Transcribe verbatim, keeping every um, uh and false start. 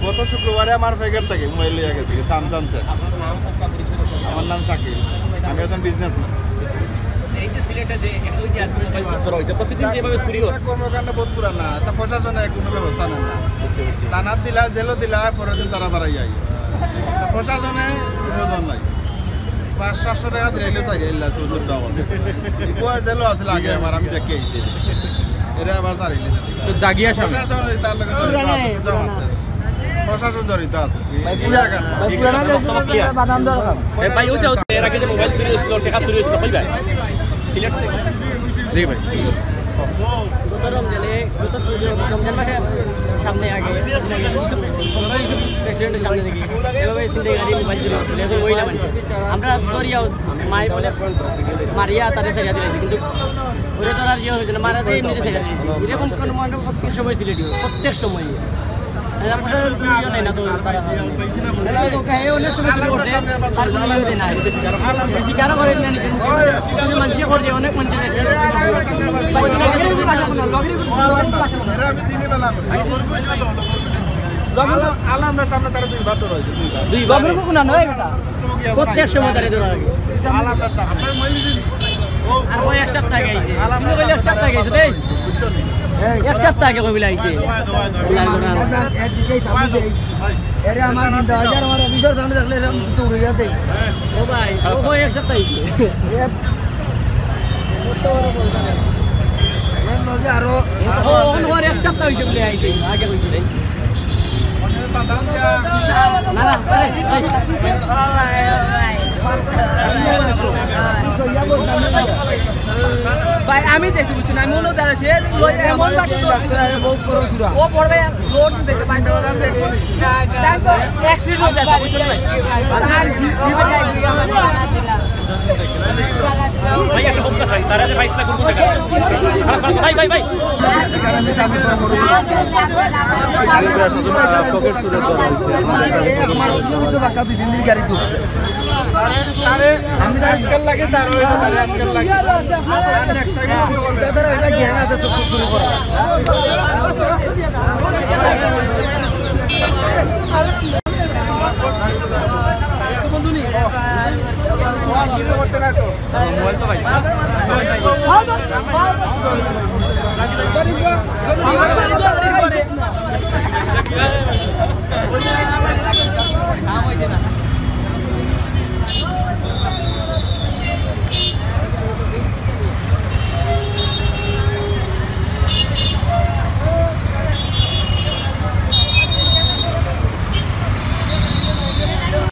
গত শুক্রবারে আমার প্যাকেট থাকি মোবাইল লইয়া গেছে, স্যামসাং সেট। আমার নাম শাকিল, আমি একজন বিজনেসম্যান। এই যে সিলেটে যে একটা ওই যে আজকে মোবাইল চুরি করা হয়েছে, প্রতিদিন যেভাবে চুরি হয়। এটা কর্মকাণ্ড বহুত পুরানা, তা প্রশাসনে কোনো ব্যবস্থা নেন না। বুঝছি, বুঝছি। থানাত দিলা, জেলও দিলা, পরের দিন তারা বাড়াই যায়। তা প্রশাসনে কোনো দল নাই। পাঁচ সাতশো টাকা দিলে এলে চাই, এলে চুর চুরটা বলে। ইগুয়া জেলও আছিল আগে, আবার আমি দেখে আইছি। এরা আবার ছাড়িলে যেতে। তো দাগিয়া সামনে। প্রশাসন এই তার লগে জড়িত আছে, সুজা মারছে। প্রশাসন জড়িত আছে। ভাই, ফুলা-, ভাই, ফুলানা যে বাদাম দরকার। এ ভাই, ওই যে, ওই যে এর আগে যে মোবাইল চুরি হয়েছিল, টাকা চুরি হয়েছিল, কই ভাই? সিলেট থেকে। জি ভাই। গত রমজানে, গত রমজান মাসে সামনে আগে, রেস্টুরেন্টের সামনে থেকে এভাবে ছিনতাইকারী মোবাইল চুরি করছিল। এখন মহিলা মানুষ। আমরা ধরিয়া মাই বলে মারিয়া তারে ছেড়ে দিয়েছি, কিন্তু ওরে ধরার ইয়ে হয়েছে না, মারা দিয়ে এমনিতে ছেড়ে দিয়েছি। এরকম কোনো মানে প্রত্যেক সময় সিলেটি হয়, প্রত্যেক সময়। এরা প্রশাসন কোনো ইয়ে নেই না তো, তারা এরা তো গায়ে অনেক সময় চুরি করতে, তার কোনো ইয়ে দেয় না। এটা স্বীকারও করেন না নিজের মুখে, কিন্তু মানুষে করে, অনেক মানুষের আলমদার সামনে তারা দুইবার ধরা হয়েছে, দুইবার। দুইবার? প্রত্যেক সময় তারা ধরা লাগে। আলমদার সামনে। আর ওই এক সপ্তাহ আগে আইছে। আলমদার সামনে এক সপ্তাহ আগে আইছে, রে। এই এক সপ্তাহ আগে কইবিলা আইছে। না, না, এর details আমি দেই। এরা আমার চিন্তা হয়, যারা আমার অফিসের সামনে থাকলে এরা তো উড়ে যাতে। ও ভাই, ও কয় এক সপ্তাহ হইছে। এ, এর লগে আরো ও, ও, ওর এক সপ্তাহ হইছে বলে আইছে, আগে হইছে। না, না, আরে, এই। ভাই, আমি দেখছি, বুঝছো না? আমি মনে দাঁড়াইছি, এ লই এমন বাকি তো। ও পড়বে, রোড দেখতে পাই না। তাই তো অ্যাক্সিডেন্ট হয়ে যাচ্ছে, বুঝছো না ভাই? আর জি-, জি-, ভাই, একটা হোক না, স্যার, তারা যে বাইশ লাখ কোন টাকা? ভাই, ভাই, ভাই। পকেট তুলে ধরা হয়েছে। এই আমার অফিসের ভিতরে বাক্কা দুই তিন দিন গাড়ি ঢুকছে। আরে, আরে, আমি তো আজকাল লাগে, স্যার, ওই তো স্যার, আজকাল লাগে। এটা ধরো, এটা গ্যাং আছে, চুপ, চুপ, চুপ করো। মোবাইল তো পাইছি।